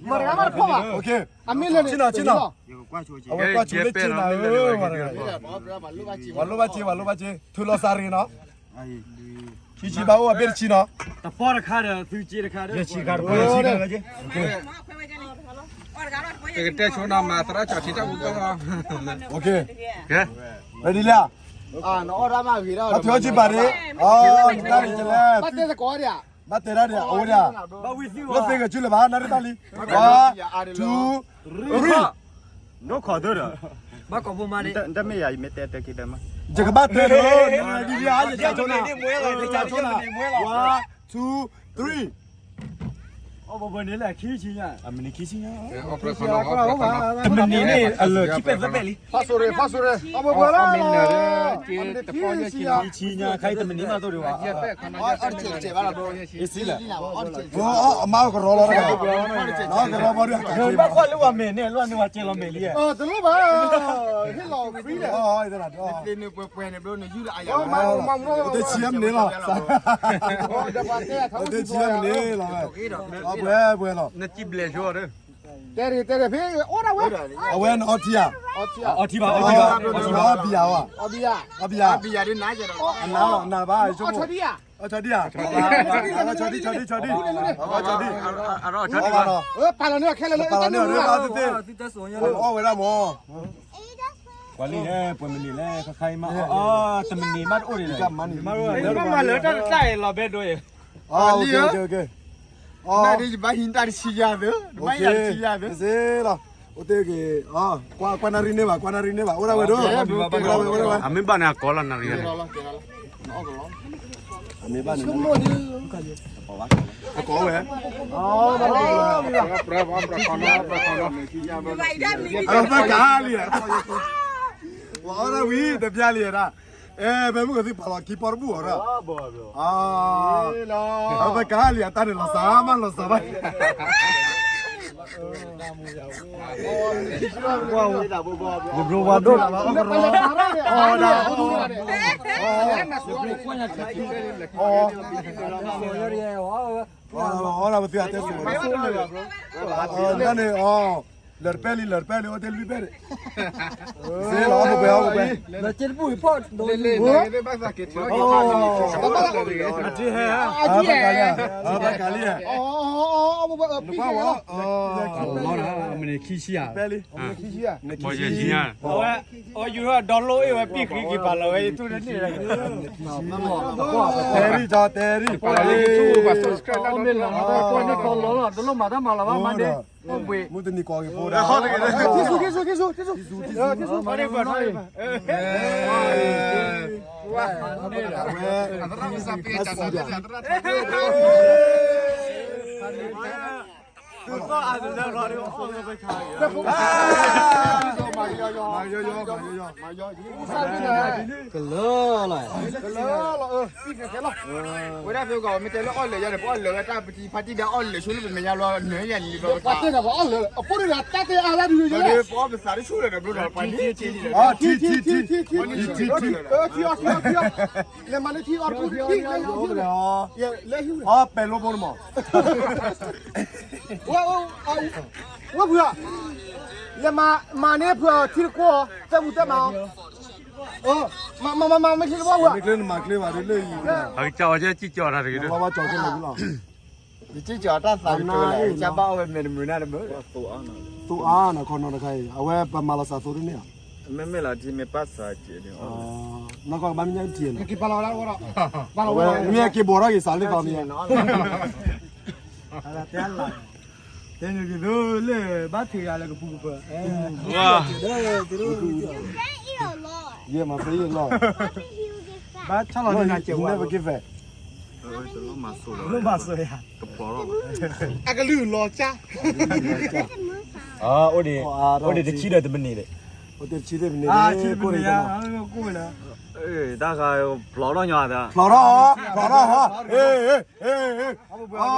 မတၤတဂၤမးတဖီၣ်ဘၣ်. အမ့ၢ်လဲၤန့ၣ် ဆ့ၣ်နီၤ ဆ့ၣ်နီၤ, အဝဲကွၢ်ဆိလၢဆ့ၣ်နီၤ, ပှၤလိၣ်ဘၣ်စ့ ပှၤလိၣ်ဘၣ်စ့, ထုးလီၤစးရ့နီၤ. ခံဆံဘၣ်အိၣ်အဘ့ၣ်တဆံနီၤ, တပီၢ်တခါဒီးသုစ့တခါဒီး, ယဲၢ်ဆံခါတပီၢ်, ယဲၢ်ဆံခါ, ကတဲဆိနီၤ မၤသရၣ်ကၠီထံတၢ်ပူၤကီၢ်လီၤ. ကဲ, ready လံဧါ, ဘၣ်ထုးအီၣ်ဆံပၤန့ၣ်, အီ နတၢ်န့ၣ်ကလဲၣ်, ဘၣ်တဲသကိးဒံးဧါ, ဘၣ်တဲတၢ်ဒံး အဝဲဒၣ်, လၢသ့ဂဲၤဆူလၢၤဘၣ် နၣ်ရံၣ်တၢ်လံ, one two three, ဒိၣ်ခိၣ်သၢဒီး, ဘၣ်ကိးဖိမါန့ၣ်, တမ့ၢ်ယၤ ယမ့ၢ်တဲတဲက့ၤဒီးမး, ယကဘၣ်တဲလီၤ, နဒ်လံဧါ ယတဲဆိနၤ, ယတဲဆိနၤ, one two three, အီၣ်ဘၣ်ဘၣ်န့ၣ်လၢခံဆံညါ, အမနံၤခံဆံညါ, တမနံၤန့ၣ် အလၢာ်ခံပဲာ်သၢပဲာ်လံ, ဖးစိရိၤ ဖးစိရိၤ အီၣ်ဘၣ်ဘၣ်လီၤ, ခံဆံညါ ခံဆံညါ ခါအံၤတမနံၤမးသိးဒံးဘၣ်, အီၣ်တစဲးဘၣ်လီၤ, အမါကရီလီၤ, ကရီဘီဒုး, ဘၣ်ကွၢ်လၢဝဲမဲာ်န့ၣ် လၢန့ၣ်ဝဲကဲလီၤမဲာ်လံ, တလိၣ်ဘၣ်, ဟ့ၣ်လီၤ free ဒီး, တဆံမနံၤလီၤ, တဆံမနံၤလီၤ, ပှဲၤပှဲၤလီၤ, တဲဒံးတဲဒံးဖဲအိၣ်ဒၣ်ဝဲ, အဝဲန့ၣ်အီထံဧါ, အီထံဘၣ်, အီဘံယၤ, အီဘံယၤ, အီဘံယၤ, အနးဘၣ်, အီထံဒံဧါ, အီထံဒံ, အီထံဒံ, ပာ်လီၤန့ၢ်ခဲလၢာ်လၢတၢ်န့ၣ်, အီဝဲဒၣ်မး, ကွၢ်လံ, ပှဲၤမနံၤလဲၣ်, ခါခါအံၤမး, တမနံၤမးတအိၣ်ဒံး, မ့ၢ်မၤလၢတၢ်တကျါအံၤလီၤဘဲဒိအံၤ, နဒ်ယဘၣ်ဟံးတၢ်တဆံယၤသၢ, နဘၣ်ဟံးတၢ်တဆံယၤသၢ, လီၤ, အိၣ်တ့ၢ်က့ၤ, ကွၢ်နၣ်ရံၣ်န့ၢ်ဘၣ်, ကွၢ်နၣ်ရံၣ်န့ၢ်ဘၣ်, အိၣ်ဒၣ်ဝဲဒိ, အိၣ်ဒၣ်ဝဲ, အိၣ်ဒၣ်ဝဲ, အမ့ၢ်ဘၣ်န့ၣ် အကိးလီၤနၣ်ရံၣ်န့ၣ်, အမ့ၢ်ဘၣ်န့ၣ်, အကိးဝဲ, အဘၣ်ကါလံ, ဝဲအိၣ်ဒၣ်ဝံၤတပျၢ်လံဒၣ်, အဲ ဖဲမုၢ်ကသံၣ်ပာ်လီၤခံပီတဘူၣ်အီၤဒၣ်, အဘၣ်ကါလံ အတၢ်န့ၣ်လီၤစၢ်မးလီၤစၢ်ဘၣ်, ယဘျီဝါဒိၣ်, အီၣ်ဒၣ်, အီၣ်ဒၣ်, အီၣ်ဒၣ်ပသ့အတဲဆိၣ်, တၢ်န့ၣ်အီၤ, လၢာ်တပဲလံ လၢာ်တပဲလံ အိၣ်တ့ၢ်လွံၢ်ပဲန့ၣ်, စ့လီၤ အီၣ်ပှဲၤ အီၣ်ပှဲၤ, လၢက့တဘူၣ်အံၤဖီၣ်, အဘၣ်ကါလံ, အဘၣ်ကါလံ, နကွၢ်ဝဲ, မ့ၢ်ခံဆံယၤ, ပဲလံ, ခံဆံယၤ, အဝဲ, အီၣ်ယူၤဒီလိအ့ၣ်ဝဲ ပံၣ်ဃံက့ၤပာ်လီၤဝဲ ယတူၢ်တန့ၢ်လၢ, တဲရံၣ် တဲရံၣ်, အီၣ်မ့ၢ်လီၤ, တလိၣ်မၤတၢ်မၤလီၤဘၣ်မးန့ၣ်, မုၢ်တနံၤကီးက့ၤဖိဒီး, ထံဆူ ထံဆူ ထံဆူ, ထံဆူ, ထံဆူ, ထံဆူ, ကလၢလီၤ, ကလၢလီၤ, ဝဲဒၣ်ဖဲကီး မ့ၢ်တဲလၢအီၣ်လၢာ်ယါန့ၣ် ပအီၣ်လၢာ်ဝဲတၢ်ပတံၤဖါတံၢ်ဒီးအီၣ်လၢာ်ဆူလၢပမဲာ်ညါလီၤ နၢၤယၤလံဒီးပှၤတဲဒီးပှၤအီၣ်လၢာ် အဖိန့ၣ်ဒီးတၢ်တဲအါလၢဒုးယဲလၢ ပအီၣ်ပသးတဆူၣ်လၢာ်ဒီးဘျီဒီးပှၤန့ၣ် ထံ ထံ ထံ ထံ ထံ ထံ ထံ ထံ ထံ ထံ ထံ လဲၤမၤန့ၢ်ထံအီၤတဖုထံ လဲၤဟံးဝဲ အီၣ်ပဲၤလိဖိတမး ဝဲဖုး လဲၤမၤန့ၢ်ဖုးအီၤထံတကိး သၢပူၤသၢမၤအီၤ မၤ မၤ မၤ မၤ မ့ၢ်ချ့တဘၣ်ဝဲ မ့ၢ်ချ့နမၤချ့ဘၣ်ဒ်လဲၣ်အံၤ အကစၢ်အီၤကဲကံၣ်ကၠီၣ်တၢ်တဂ့ၤဒီး လီၤဘၣ်ကၠီၣ်ကဲလၢာ်လီၤ ယကံၣ်ကၠီၣ်တၢ်သးကတၢၢ်လၢ ကဘၣ်အီၣ်ဝဲမဲာ်တမုာ်နၢ်တမုာ် သိအါနၤခီနီတခါအံၤ အဝဲပမၤလီၤစၢ်သိတန့ၢ်ဧါ မ့မ့ၢ်လီၤထံမ့ၢ်ပၢ်စၢ်ကဲးန့ၣ် နီၢ်ကီၢ်ကဘၣ်မ့ၢ်ညါထံၣ်န့ၣ် အဝဲမ့ၢ်က့ၤဘီၣ်ထီၣ်က့ၤစးလၢသီမ့ၢ် တဲနုာ်က့ၤသိလၢဘၣ်ထံးဂၤလၢကပူၤကပၤ ယဲမၤဖဲယဲလီၤ ဘၣ်ဆၣ်လီၤနနာ်ကဲဝဲ လၢမၤစိၤယၤ အကလုၢ်လီၤကၢ် အိၣ်ဒံး အိၣ်ဒံးတဆံဒီးတမံးနံးဒီး အိၣ်တဆံဒီးတမံးနံး တၢ်ဃာဖျိးထီၣ်ညီသး ဖျိးထီၣ် ဖျိးထီၣ် ဟ့ ဟ့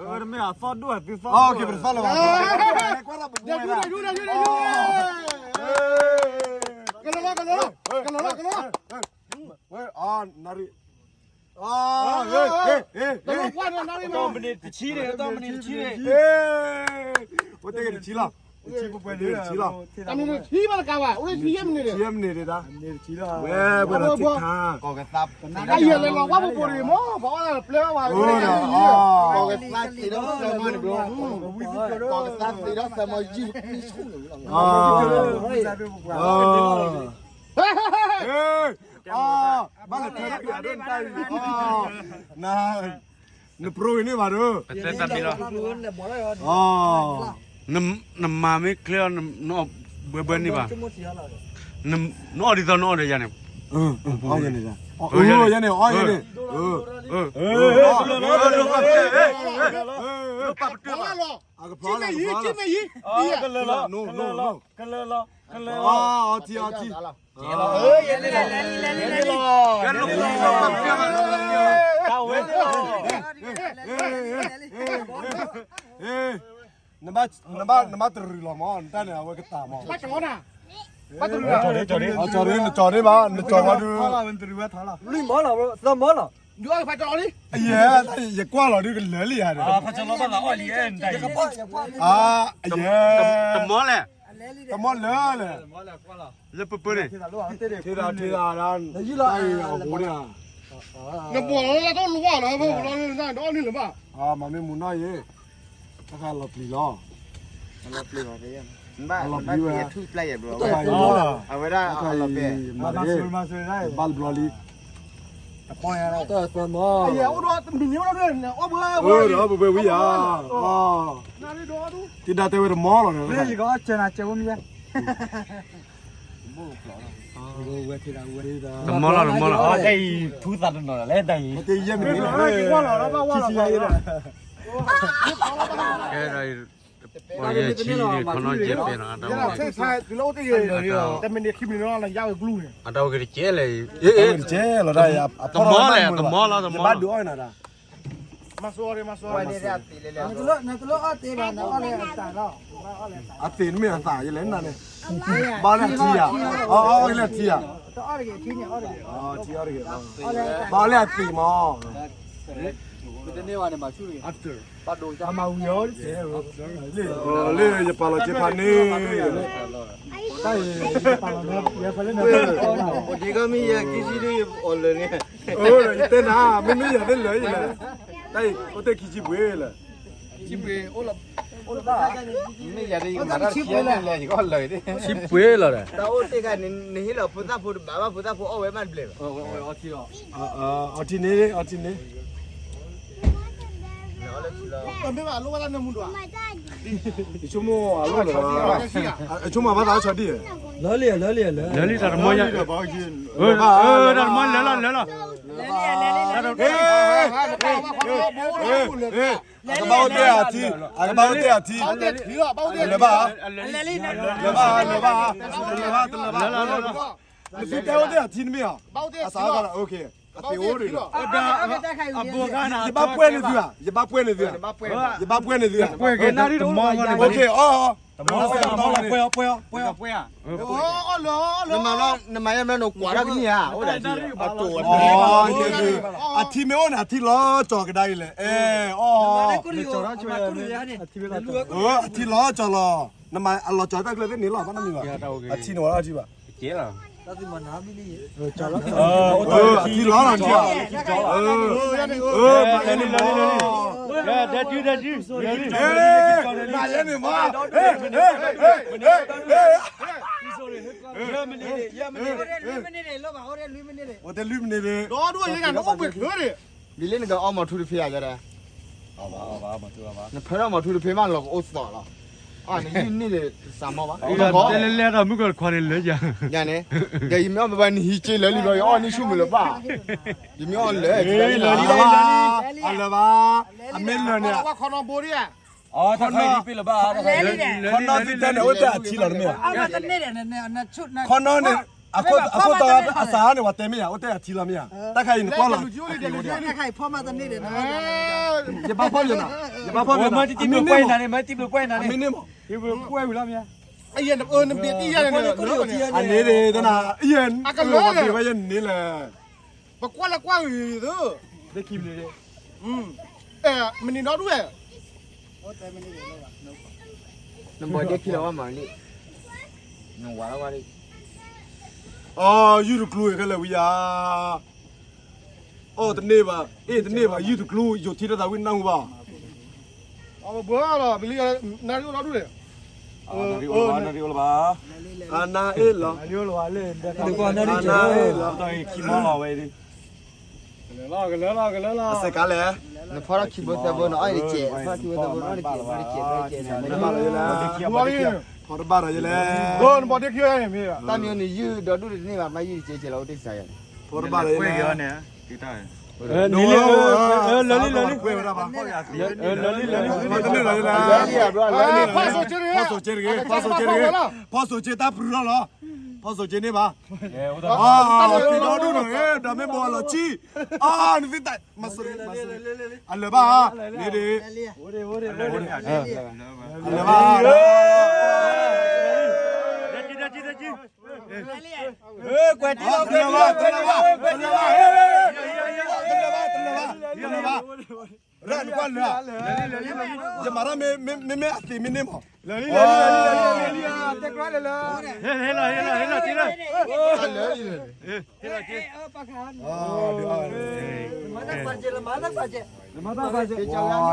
ဟ့ တမ့ၢ်အသီၣ်ဒိၣ်သုသီၣ် က့ၤပတသီၣ်လၢၤဘၣ် ကွၢ်ထီၣ်ပကွၢ်ဝဲဒၣ် ကလီလီၤ ကလီလီၤ ကလီလီၤ ကလီလီၤ ဝဲ နရံၣ် တမံၤန့ၣ်တဆံန့ၣ်, တမံၤန့ၣ်တဆံန့ၣ်, အိၣ်တ့ၢ်က့ၤတဆံလီၤ, တဆံပှဲၤပှဲၤန့ၣ်တဆံလီၤ, တဆံယဲၢ်မံးနံးဒံးတၢ်, ဝဲပှဲၤဒီးထံခါ, ကသါ, ကသါသ့ဒီးသၢမံးနံးဘျီ, ကသါသ့ဒီးသၢမံးနံးဘျီ, ဘၣ်လၢထဲတၢ်, နပြိဂ့ၤန့ၢ်ဘၣ်ဒီး, နမၤမ့ၢ်ချ့အီၤ, နအီၣ်ဘှဲဘှဲန့ၢ်ဘၣ်, နအီၣ်ဒ်သိးနအီၣ်ဒီးယၤန့ၣ်, ယၤန့ၣ်, ယၤန့ၣ်, အကဖျီလီၤ, ကဖျီလီၤ, ကလၢာ်လီၤ, ကလၢာ်လီၤ, ကလၢာ်လီၤ, အီထံအီထံ, နဘၣ်တရံးလီၤမး, နတၢ်န့ၣ်အဝဲကတၢ်မး, နကၠီၤန့ၢ်ဘၣ်, နကၠီၤဝဲဒုး, ယဲ, ယကွၢ်လီၤဒုးကလၢာ်လံဧါ, ယဲ, တမီလဲၣ်, တမီလၢလဲၣ်, လၢပပၢန့ၣ်, ထံသးထံသးဒၣ်, တၢ်အံၤအဟိန့ၣ်, နဘီၣ်လီၤလၢတၢ်တအိၣ်လၢၤဘၣ်လီၤ, ဘီၣ်လီၤလၢတၢ်တအိၣ်လၢၤဘၣ်, မၤမ့ၢ်မူၤနီၢ်ယံၤ, တၢ်ခါလီၤပျံၤလီၤ, လီၤပျံၤဘၣ်, ဘၣ်ပျံၤထူၣ်ပျၢ်ယဲၢ်ဘျီ, အဝဲဒၣ်အလီၤပျံၤ, မၤတဂ့ၤ, ဘၣ်လဘျီလံ, တပီၢ်ညါလီၤ, တမံၤန့ၣ်အိၣ်ဒီး, အီၣ်ဘှဲဘှဲဝံၤဧါ, တံၤဒါတဲဝဲတမီလီၤ, တမီလီၤ, တမီလီၤ, တယဲၢ်မံၤန့ၣ်လီၤ, ပှၤယဲၢ်ဆံန့ၣ် ခီနီၣ်ယဲၢ်ပဲနီၤ, တမံၤန့ၣ်ခံမံၤန့ၣ် အတၢ်ဝဲက့ၤတကဲလဲၣ်, တမီလဲၣ်, တမီလီၤ, တမီလီၤ, အသ့ၣ်မ့ၢ်အသးယလဲၣ်နၤန့ၣ်, ဘၣ်လၢအထံဧါ, အီၣ်လၢအထံဧါ, ဘၣ်လၢအသ့ၣ်မး, လၢယပာ်လီၤက့ၤဖးန့ၣ်, တၢ်အံၤ, ယတဲနၤ, မ့မ့ၢ်ယၤသ့ၣ်လၢာ်ယလဲၣ်, တၢ်အံၤ အိၣ်တ့ၢ်ခံဆံပှ့ၤလၢာ်, ဆံပှ့ၤလီၤဒီး, တၢ်အိၣ်တ့ၢ်ခါန့ၣ် နဟ့ၣ်လီၤဖိသၣ်ဖိတဘၣ်ဘၣ် ဖိသၣ်ဖိအီၣ်ဝဲမးတဘျဲၣ်ဘၣ်, အီထံန့ၣ်, အီထံန့ၣ်, ယဆိကမိၣ်အလီၢ်လၢၤဘၣ်, ယဆိကမိၣ်ဘၣ်သးဆီဒံၣ်, လၢလံတၢ်တမီ, တၢ်တမီလၢလီၤလၢလီၤ, အကဘၣ်အိၣ်တ့ၢ်အထံ, အကဘၣ်အိၣ်တ့ၢ်အထံ, လၢၤဘၣ်, လၢၤဘၣ်, လၢၤဘၣ်, လၢၤဘၣ်, နသုတဲအိၣ်တ့ၢ်အထံတမ့ၢ်ဧါ, အသးကဒီး, အသ့ၣ်အိၣ်တ့ၢ်လီၤ, ယဘၣ်ပှဲၤန့ၢ်သုဧါ, ယဘၣ်ပှဲၤန့ၢ်သုဧါ, ယဘၣ်ပှဲၤန့ၢ်သုဧါ, အီ, နမၤယဲၢ်မ့ၢ်နကွၢ်ထီၣ်ကန့ၢ်ဧါ, အထံမ့ၢ်အိၣ်န့ၣ် အထံလီၤကၠီၤကဒါအံၤလဲၣ်, အဲ, အီ, အထံလီၤကၠီၤလီၤ, နမၤအလီၤကၠီၤတၢ်ကျၢၢ်သ့ၣ်န့ၣ်လီၤ, ဘၣ်နီတမံၤဘၣ်, အထံန့ၣ်ဝဲဒၣ်ထံဘၣ် အထံလီၤလီၤ, မၤယဲန့ၣ်မး, မၤယဲန့ၣ်မး, အိၣ်တ့ၢ်လွံၢ်မံးနံးဒံး, ဒ်လၢနကအီမီၤထူတဖ့ဧါ, နဖၢလၢမီၤထူတဖ့ဧါ, နဖၢလၢမီၤထူတဖ့မးလီၤကအိၣ်သီလီၤ, အန့ၣ်ယုၢ်န့ၢ်ဒီးစးမီဘၣ်, တဲလဲၤလၢတၢ်မုၢ်ကီၢ်တခွါန့ၣ်လၢယၤ, ယၤန့ၣ်, ဒီးယမ့ၢ်အီၣ်ဘၣ်ဘၣ်နဟံးက့လၢာ်လံဘျီ ယအီၣ်န့ၢ်ဆူၣ်မုာ်လၢၤဘၣ်, ယမ့ၢ်အီၣ်လၢာ်, အလၢာ်ဘၣ်, အမ့ၢ်လၢာ်န့ၣ်, ခီနီၣ်သုတဲန့ၣ် အိၣ်တ့ၢ်အထံလီၤတမ့ၢ်ဧါ, ခီနီၣ်န့ၣ်, အခိၣ်တီအစးန့ၣ် ပှၤတဲမ့ၢ်ဧါ, အိၣ်တ့ၢ်အထံလီၤမ့ၢ်ဧါ, တၢ်ခါအံၤနကွၢ်လီၤ, ယဘၣ်ဖီၣ်မ့ၢ်နၤ, ယဘၣ်ဖီၣ်မ့ၢ်နၤ, အမ့ၢ်န့ၢ်မး, အန့ၣ်ဒ်တနၤ, ယဲ, အကလၢဝဲယန့ၣ်လဲၣ်, ပကွၢ်လၢကွၢ်ဂ့ၤဂ့ၤသု ဒ့ခံမနုၤ, အဲ, မနုၤနီတဒူၣ်ဝဲ, နဘီဒ့ခံလီၤဝဲမၤန့ၣ်, နဝၤလီၤဝဲ, အီ, ယုၢ်တကျိၤခဲလၢာ်ဝံၤယၤ, အီၣ်တန့ၢ်ဘၣ်, အ့ၣ်တန့ၢ်ဘၣ်, ယုၢ်တကျိၤ ယိာ်ထံတၢ်သးဝံၣ်နၢ်ဟူဘၣ်, အဘၢလီၤ, နၣ်ရံၣ်အိၣ်နီတဒူၣ်န့ၣ်, နၣ်ရံၣ်အိၣ်လၢၤဘၣ်, နၣ်ရံၣ်အိၣ်လၢၤဘၣ်, အနၢ်အ့ၣ်လီၤ, နၣ်ရံၣ်အိၣ်လၢၤဘၣ်, ခံမီလီၤဝဲ, ကလၢာ်လီၤ, ကလၢာ်လီၤ, အစဲးကါလဲၣ်, နဖီထီၣ်ခံဘိသၢဘိနီၤ, အီၣ်တကဲး, ဖီထီၣ်ခံဘိသၢဘိနီၤ, အီၣ်တကဲး, ဖီတကဲး, ဖီတဘၣ်ဒီးယလဲၣ်, နဘီဒ့ခံ, တၢ်မံၤန့ၣ် ယုၢ်ဒီဒူၣ်တန့ၢ်ဘၣ်, မ့ၢ်ယုၢ်တကဲးကဲးလီၤ, အိၣ်တ့ၢ်စးယၤန့ၣ်, ဖီတဘၣ်ဒီးယလဲၣ်, လၢလံလၢလံ, လၢလံလၢလံ, ဖီစိးက့တဂ့ၤ, ဖီစိးက့တဂ့ၤ, ဖီစိးက့တဂ့ၤ, ဖီစိးက့တၢ်ပရူၤထီၣ်လီၤ, ဖီစိးက့န့ၢ်ဘၣ်, အီ, တံၤဒီဒူၣ်နီၤ, ဒီးမ့ၢ်ဘီလီၤဆံ, အီ, နသ့ၣ်တၢ်, မၤစၢၤ, အလၢၤဘၣ်, န့ၣ်ဒ့ၣ်, အလၢၤဘၣ်, ကွဲးတံၤလီၤ, တလၢၤဘၣ်, တလၢၤဘၣ်, တလၢၤဘၣ်, တလၢၤဘၣ်, တလၢၤဘၣ်, ရၣ်နကွၢ်လၢာ်, ယမၤတၢ်မ့ၢ်, မ့မ့ၢ်အသ့မ့ၢ်န့ၢ်မး, လၢလံလၢလံလၢလံလၢလံ, တဲကြၢးလၢလၢ, ဟဲလီၤဟဲလီၤဟဲလီၤတံၤလၢ, လၢလံ, မၤတၢ်ကွၢ်ကဲး, မၤတၢ်ကွၢ်ကဲး,